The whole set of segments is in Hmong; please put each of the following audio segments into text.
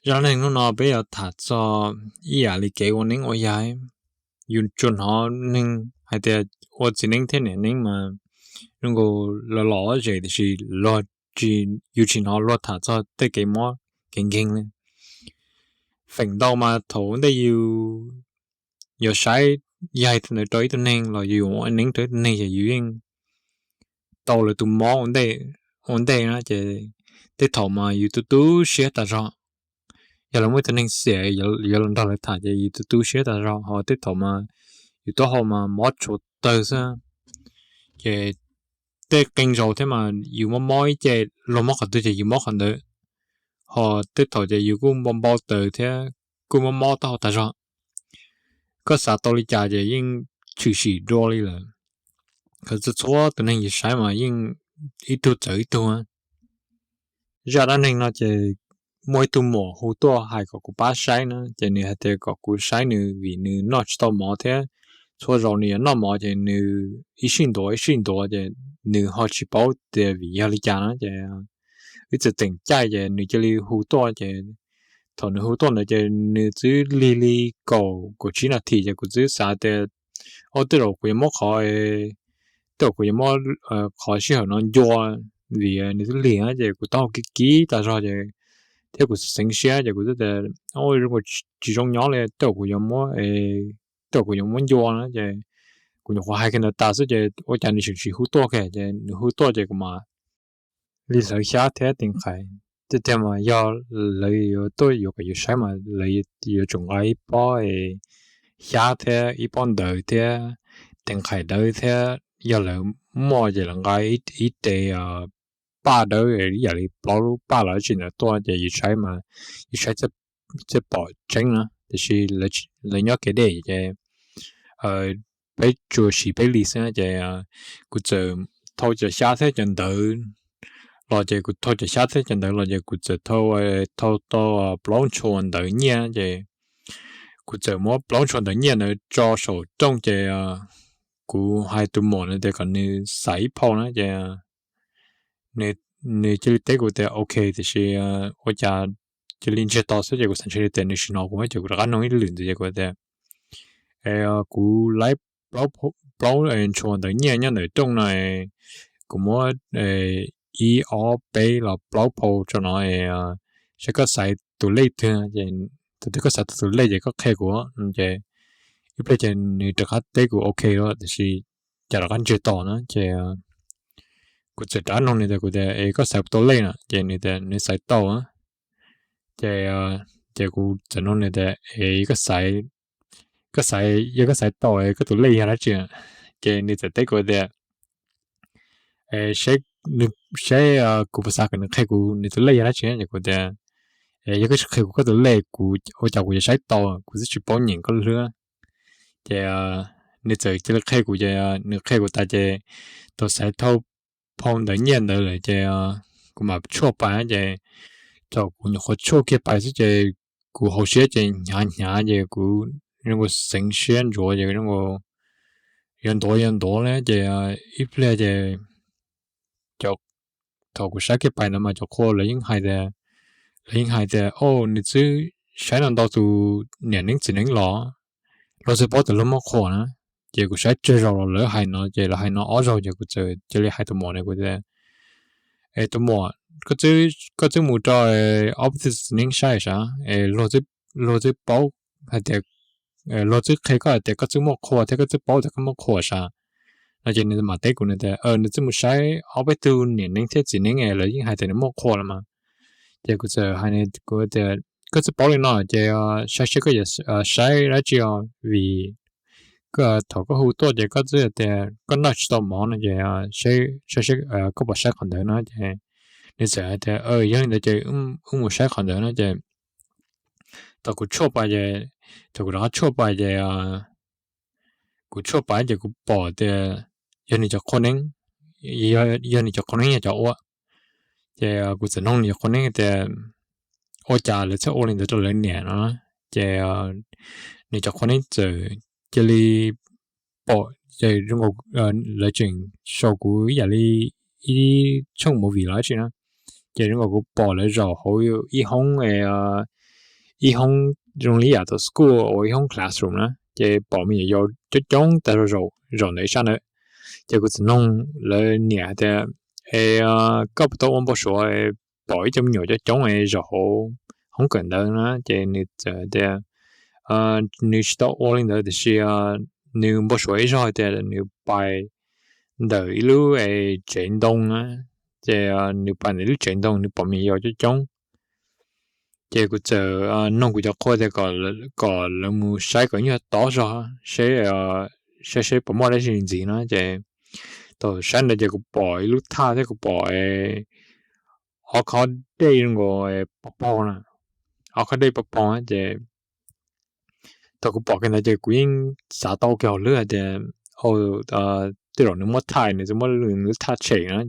Zaj dab neeg hnub no peb yuav tham txog ib yam li kev ua neeb ua yaig. Yus tsuas hnov neeg hais tias ua txiv neeb thiab niam neeb mas zoo nkaus los los zem, tiam sis yus tsis hnov luag tham txog tej kev mob kev nkeeg li. Feem ntau mas thaum ntej yus yuav saib yaig ntawd rau ib tug neeg los yus ua neeb rau ib tug neeg ces yus yeej tau lawv tus mob ua ntej na, ces tej thaum mas yus tu tu siab tas zog. Yog lawv muaj ib tug neeg xiam yuav los nrog lawv tham ces yus tu tu siab tas zog, ho tej thaum mas yus taub hau mas mob tshua tawg xwb. Ces tej qee zaus thiab mas yus mob mob ib ce, luag mob qhov twg ces yus mob qhov ntawd, ho tej thaum ces yus kuj npau npau taws thiab kuj mob mob taub hau tas zog. Koj xav tau li cas ces yeej tshwm sim dua li lawm. Txhua txhua tus neeg yus saib mas yeej ib tug txawv ib tug. Zaj dab neeg no ces muaj ib tug muam hu tuaj hais kom kuv pab saib na, ces nws hais tias kom kuv saib nws vim nws noj tsis tau mov thiab txhua zaus nws yuav noj mov ces nws ib sij ntuav ib sij ntuav ces nws ho tsis paub tias vim yog li cas na. Ces wb txawm teem caij ces nws cia li hu tuaj, ces thaum nws hu tuaj ntawd ces nws twb lig li kaum kaum tsib nas this ces kuv twb xav tias, o, tej zaum kuv yuav muab qhov, tej zaum kuv yuav muab qhov sij hawm no ncua, vim nws twb lig ces kuv taub hau kib kib tas zog ces thiab kuv xeev siab ces kuv twb tias, o, tsis zoo nyob li, tej zaum kuv yuav muab, tej zaum kuv yuav muab ncua na. Ces kuv nyuam qhuav hais kiag ntawd tas xwb ces ua cas nws tseem hu tuaj kiag, ces nws hu tuaj ces kuv mam li hlawv xyab thiab tis nqaim. Tiag tiag mas yog lawv yuav tuaj yuav kom yus saib mas lawv yuav tsum nqa ib pob xyab thiab ib pob ntawv thiab tis nqaim dawb thiab yog lawv muaj ces lawv nqa ib re paj dawb ib yam li plaub lub paj los tsis ntawd tuaj ces yus saib mas yus saib thiaj pom tseeb na, tiam sis lawv nyob kev deb ces peb tsuas siv peb li xwb ces kuv txawm thau cov xyab thiab cov ntawv los ces kuv thau cov xyab thiab cov ntawv los ces kuv txawm thau, thau tau plaub ntshua ntawv nyiaj ces kuv txawm muab plaub ntshua ntawv nyiaj ntawd tso saum rooj ces kuv hais tus muam no tias kom nws xaiv ib phau na ces nws cia li teb kuv tias ok, tiam sis ua cas cia li ntsiag to xwb ces kuv xav ntshe tias nws tsis hnov kuv ces kuv rov qab nug ib lwm ntxiv ces kuv tias, kuv laib plaub ntshua ntawv nyiaj nyob ntawm rooj no, kuv muab ib ob peb los plaub phau tso no, saib koj xaiv tus lej twg, thaum twg koj xaiv tau tus lej ces koj qhia kuv ces ib pliag ces nws rov qab teb kuv ok lawm tiam sis cas rov qab ntsiag to na ces kuv txawm rov qab nug nws tias, kuv tias es koj xaiv tau lej na ces nws tias nws xaiv tau ces, ces kuv txawm nug nws tias es koj xaiv, koj xaiv, yog koj xaiv tau koj tus lej yog dab tsi? Ces nws txawm teb kuv tias saib kuv puas xav kom nws qhia kuv nws tus lej yog dab tsi ces kuv tias yog koj tsis qhia kuv koj tus lej kuv ua cas kuv yuav saib tau, kuv twb tsis paub nyeem koj hlwb. Ces nws txawm cia li qhia kuv ces nws qhia kuv tas ces thaum xaiv tau phau ntawv nyiaj ntawd lawm ces kuv mam tshuaj pais ces thaum kuv nyuam qhuav tshuaj kiag pais xwb ces kuv hauv siab ces hnyav hnyav ces kuv zoo nkaus xeev siab ntsuav ces zoo nkaus yuav ntuav yuav ntuav li ces ib pliag ces thaum kuv saib kiag pais ntawd mas cov qhua lawv yeej hais tias, lawv yeej hais tias o, nws twb saib no ntau tus niam neeb txiv neeb los luag twb paub tias luag muaj qhua na. Ces kuv saib tsawg zaus los lawv hais no ces lawv hais no ob zaug ces kuv txawm cia li hais tus muam no kuv tias es tus muam, koj twb mus rau ob peb tug txiv neeb saib sav es luag twb paub hais tias, luag twb qhia koj hais tias koj twb muaj qhua thiab koj twb paub tias koj muaj qhua sav no ces nws mam teb kuv nws tias nws twb mus saib ob peb tug niam neeb thiab txiv neeb es lawv yeej hais tias nws muaj qhua los mas. Ces kuv txawm hais nws kuv tias koj twb paub li no ces saib seb koj yuav saib dab tsi os vim thaum koj hu tuaj ces koj twb tias koj noj tsis tau mov no ces saib seb koj puas saib qhov ntawd no ces nws txawm hais tias yog li ntawd ces wb mus saib qhov ntawd no ces thaum kuv tshuaj pais ces, thaum kuv rov qab tshuaj pais ces kuv tshuaj pais ces kuv pom tias yog nws cov qhua neeb, yog nws cov qhua neeb yog cov ua. Ces kuv txawm nug nws cov qhua neeb tias ua cas lawv txawj ua li ntawd rau lawv niam no. Ces nws cov qhua neeb txawm cia li pom ces zoo nkaus lawv tseem sau kuv ib yam li ib tshooj movie los dab tsi na. Ces zoo nkaus kuv pom lawv zaum hauv ib hoob es ib hoob zoo li yam tau school ua ib hoob classroom na, ces pom me nyuam yaus coob coob tag zog zaum ntawm ib sab ntawd. Ces kuv txawm noog lawv niam hais tias, es koj puas tau ua npau suav pom ib co me nyuam coob coob zaum hauv hoob kawm ntawv na? Ces nws txawm tias nws tsis tau ua li ntawd tiam sis nws npau suav ib zaug hais tias nws pais ntawm ib lub tsev ntoo na, ces nws pais ntawm ib lub tsev ntoo nws pom me nyuam yaus coob coob. Ces kuv txawm noog kuv cov qhua tias kom lawv mus saib kom nyuag tod zog, saib saib puas muaj dab tsi ntxiv na. Ces thaum saib ntawd ces kuv pom ib lub thaj thiab kuv pom ob khob dej zoo nkaus pog pog na, ob khob dej pog pog na. Ces thaum kuv pom kiag ntawd ces kuv yeej xav tau kiag hauv lub hais tias, tej zaum nws muab thaj, nws twb muab lub thaj tshem na.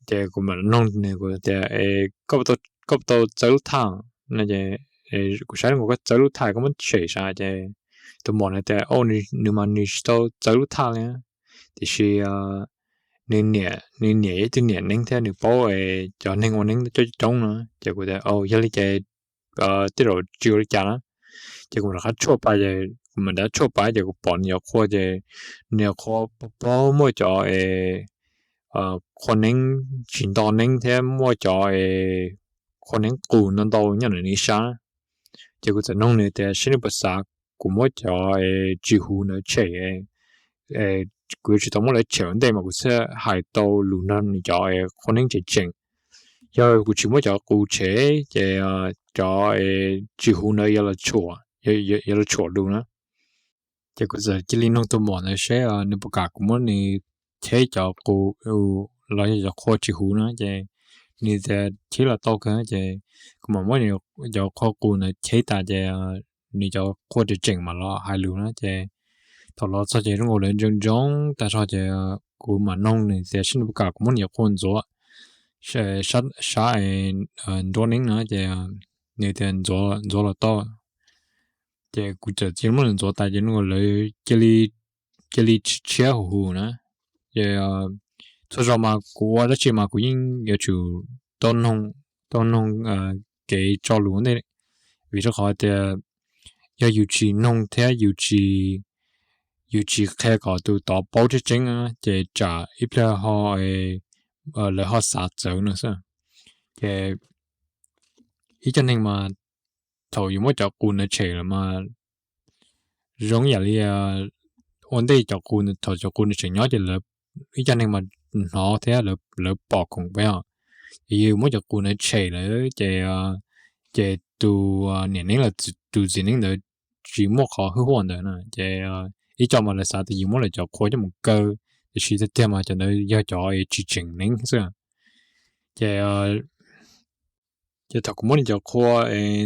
Ces kuv mam noog nws, kuv tias, koj puas tau txawb lub thaj? Kuv saib zoo nkaus koj txawb lub thaj koj muab tshem sav. Ces tus muam na tias, nws mas nws tsis tau txawb lub thaj li, tiam sis nws niam, nws niam yog ib tug niam neeb thiab nws paub cov neeg ua neeb coob coob no. Ces kuv tias, yog li ces tej zaum tsis ua li cas na. Ces kuv mam rov qab tshuaj pais, kuv mam rov qab tshuaj pais ces kuv pom nws cov qhua ces nws cov qhua pog pog muaj cov qhua neeb tsis nto neeb thiab muaj cov qhua neeb qus ntau ntau nyob ntawm nws ib sab. Ces kuv txawm noog nws tias saib nws puas xav kuv muab cov tsis huv ntawd tshem, kuv yuav tsis tau muab lawv tshem ua ntej mas kuv thiaj hais tau lus nrog nws cov qhua neeb tseem tseem. Yog kuv tsis muab cov qus tshem ces cov tsis huv ntawd yuav los tshuam lus na. Ces kuv txawm cia li noog tus muam ntawd seb nws puas kam kuv muab nws cheb cov qus los yog cov qhua tsis huv na. Ces nws tias cheb los tau kawg. Ces kuv mam muab cov qhua qus ntawd cheb tas ces nws cov qhua tseem tseem mam los hais lus na. Ces thaum los txog ces zoo nkaus lawv ntsoov ntsoov tag zog ces kuv mam noog nws tias saib nws puas kam kuv muab nws cov qhua ntxuav sab nruab neeb na. Ces nws tias ntxuav los tau. Ces kuv txawm cia li muab nws ntxuav tas ces zoo nkaus lawv cia li tshiab huv huv na. Ces txhua zaus mas kuv ua dab tsi mas kuv yeej yuav tsum tau noog kev tso lus ua ntej, vim rau qhov tias yog yus tsis noog thiab yus tsis qhia kom tus tod paub tseeb tseeb ces tsam ib pliag ho lawv ho xav txawv no xwb. Ces ib co neeg mas thaum yus muab cov qus ntawd tshem lawm mas zoo yam li ua ntej cov qus, thaum cov qus ntawd tseem nyob ces ib co neeg mas hnov thiab lawv pom khoom peb os. Ces yus muab cov qus ntawd tshem lawm ces, ces tus niam neeb los tus txiv neeb ntawd tsis muaj qhov hwj huam ntawd na. Ces ib co mas lawv xav tias yus muab lawv cov qhua coj mus kaw, tiam sis tiag tiag mas cov ntawd yog cov tsis tseem neeb xwb. Ces ces thaum kuv muab nws cov qhua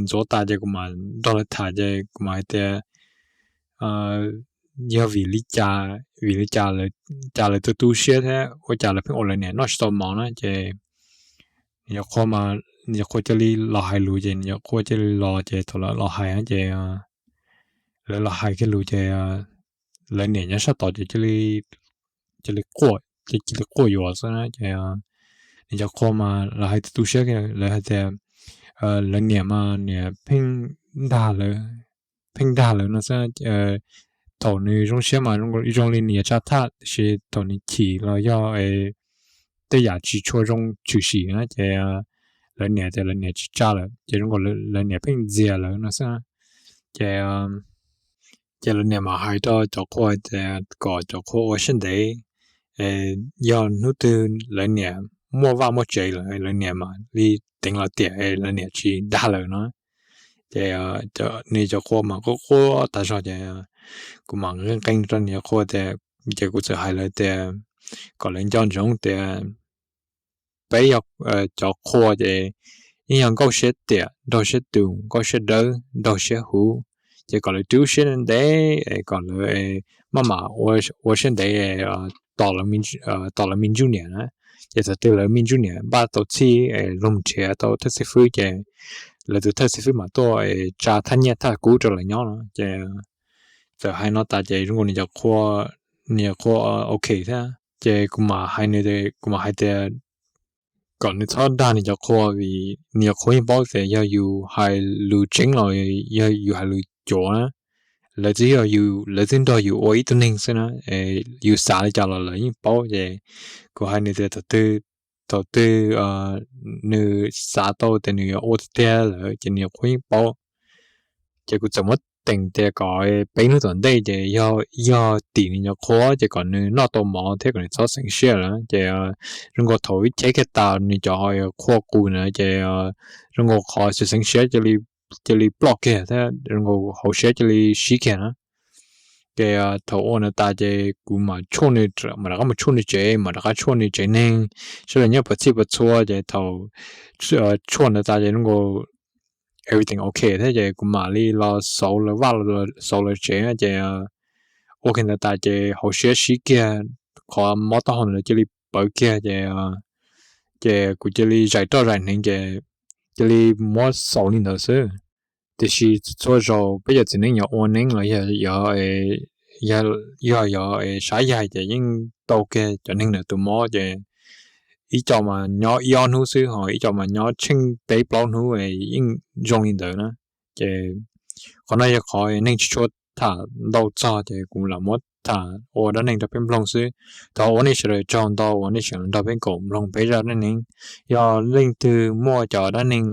ntxuav tas ces kuv mam nrog lawv tham ces kuv mam hais tias yog vim li cas, vim li cas, cas lawv tu tu siab thiab ua cas lawv pheej ua lawv niam noj tsis tau mov na. Ces nws cov qhua, nws cov qhua cia li los hais lus ces nws cov qhua cia li los ces thaum lawv los hais ces lawv los hais kiag lus ces lawv niam nyob sab tod ces cia li quaj, ces cia li quaj yuav xwb na. Ces nws cov qhua mas lawv hais tu tu siab, lawv hais tias lawv niam mas niam pheej dag lawv, pheej dag lawv no xwb. Thaum nws zoo siab mas zoo li nws yuav tsa thaj, tiam sis thaum nws chim los yog tej yam tsis tshua zoo tshwm sim na ces lawv niam tias lawv niam tsis tsa lawm ces zoo nkaus lawv niam pheej ntxias lawv no xwb. Ces ces lawv niam mam hais rau cov qhua tias kom cov qhua ua siab ntev, yog hnub twg lawv niam muaj vaj muaj tsev lawm lawv niam mam li teev los tiam, lawv niam tsis dag lawm no. Ces nws cov qhua mas quaj quaj tag zog ces kuv mam nqee nqee rau nws cov qhua tias, ces kuv txawm hais lawv tias kom lawv nco ntsoov tias peb yog cov qhua ces yeej yog nkauj siab tiam, nraug siab tus, nkauj siab dawb, nraug siab huv. Ces kom lawv rub siab ntev, kom lawv maj mam ua siab ntev tos lawv me ntsuj niam na. Ces thaum twg lawv me ntsuj niam npaj tau txhij, luag mus nrhiav tau thawj xib fwb ces lawv tus thawj xib fwb mam tuaj tsa thaj nyiaj thaj kub rau lawv nyob no. Ces txawm hais no tas ces zoo nkaus nws cov qhua, nws cov qhua ok thiab. Ces kuv mam hais nws, kuv mam hais tias kom nws txhob dag nws cov qhua, vim nws cov qhua yeej paub tias yog yus hais lus tseeb los yog yus hais lus cuav na, lawv twb yog yus, lawv twb nrog yus ua ib tug neeg xwb na, yus xav li cas los lawv yeej paub. Ces kuv hais nws tias thaum twg, thaum twg nws xav tau tias nws yuav ua tiag tiag lawm ces nws cov qhua yeej paub. Ces kuv txawm muab teem tias kom peb hnub tom ntej ces yog, yog tim nws cov qhua ces kom nws noj tau mov thiab kom nws txhob xeev siab lawm. Ces zoo nkaus thaum ib cheb kiag tas nws cov qhua qus na ces zoo nkaus qhov xeev siab cia li ploj kiag thiab zoo nkaus hauv siab cia li sib kiag na. Ces thaum ua ntawd tas ces kuv mam tshuaj nws, mam rov qab mus tshuaj nws tsev, mam rov qab tshuaj nws tsev neeg, sawv daws nyob puas txhij puas txhua. Ces thaum tshuaj ntawd tas ces zoo nkaus everything ok thiab ces kuv mam li los xauv lawv vaj, xauv lawv tsev. Ces ua kiag ntawd tas ces hauv siab sib kiag, qhov mob taub hau ntawd cia li pawv kiag ces, ces kuv cia li zais roj zais hneev ces cia li muab xaus li ntawd xwb. Tiam sis txhua zaus peb cov txiv neej yuav ua neeb los yog, yog yog sab yaig ces yeej tau kiag cov neeg ntawd tus mob ces ib co mas nyob ib ob hnub xwb ho ib co mas nyob tsheej peb plaub hnub, yeej zoo li ntawd na. Ces qhov no yog qhov neeg tsis tshua tham ntau txog ces kuv lam muab tham ua dab neeg rau peb mloog xwb. Thov ua nej sawv daws tsaug ntau uas nej tseem nrog peb koom mloog peb zaj dab neeg. Yog leej twg muaj cov dab neeg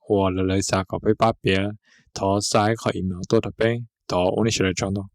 uas lawv, lawv xav kom peb pab piav, thov xa ib qho email tuaj rau peb. Thov ua nej sawv daws tsaug ntau.